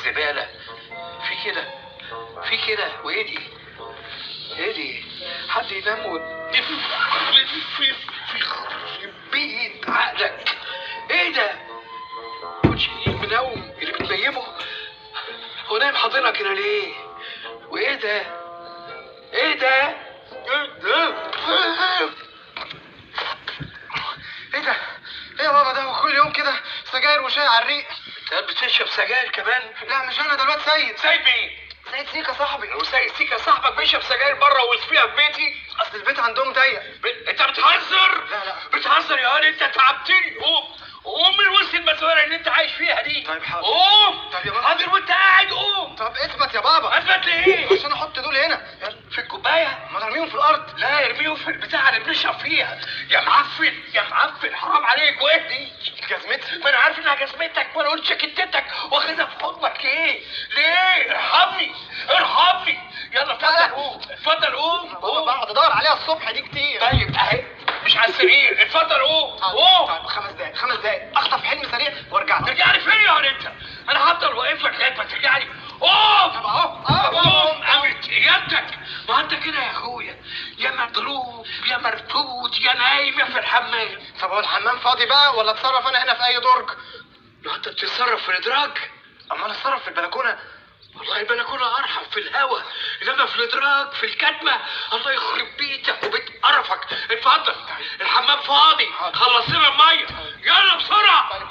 الزبالة. في كده، في كده. وايه دي؟ ايه دي؟ حد ينام وتدف في بيت عقلك. ايه ده؟ كنتش منوم اللي بتنيمه؟ هو نايم حاضنها كده ليه؟ وايه ده؟ ايه ده؟ ايه ده؟ ايه ده؟ ايه يا بابا ده؟ كل يوم كده سجاير وشاي على الريق. انت بتشرب سجاير كمان؟ لا مش انا، ده الواد سيد. سيد مين؟ سيد سيكا صاحبي. وسيد سيكا صاحبك بيشرب سجاير بره ويطفيها في بيتي؟ اصل البيت عندهم ضيق. انت بتهزر؟ لا لا بتهزر يا هاني، انت تعبتني. قوم قوم من وسط المسوره اللي انت عايش فيها دي. طيب حاضر. قوم. طب يا بابا. حاضر وانت قاعد. قوم. طب اثبت يا بابا. اثبت ليه؟ عشان احط دول هنا في الكوباية. ما ارميهم في الارض. لا ارميهم في البتاع اللي بنشرب فيها. يا معفن يا معفن، حرام عليك. وايه دي؟ جزمتي. ما انا عارف انها جزمتك، وانا قلت شكتتك واخدها في حضنك ليه؟ ليه؟ ارحمني ارحمني. يلا اتفضل قوم، اتفضل قوم. بابا بقعد ادور عليها الصبح دي كتير. طيب اهي مش على السرير. اتفضل قوم قوم. طيب 5 دقايق، 5 دقايق اخطف حلم سريع وارجع لك. ترجع لي فين يا انت؟ انا هفضل واقف لك لغاية ما ترجع لي. قوم. طب اهو قوم. قامت اجابتك. ما انت كده يا اخويا، يا مضروب يا مرفوض يا نايم يا في الحمام. طب هو الحمام فاضي بقى ولا اتصرف انا هنا في اي درج؟ ما انت بتتصرف في الادراج. امال اتصرف في البلكونه؟ والله البلكونه ارحم في الهوا، انما في الادراج في الكتمه الله يخرب بيتك وبيت قرفك. اتفضل الحمام فاضي، خلص لنا المية يلا بسرعة.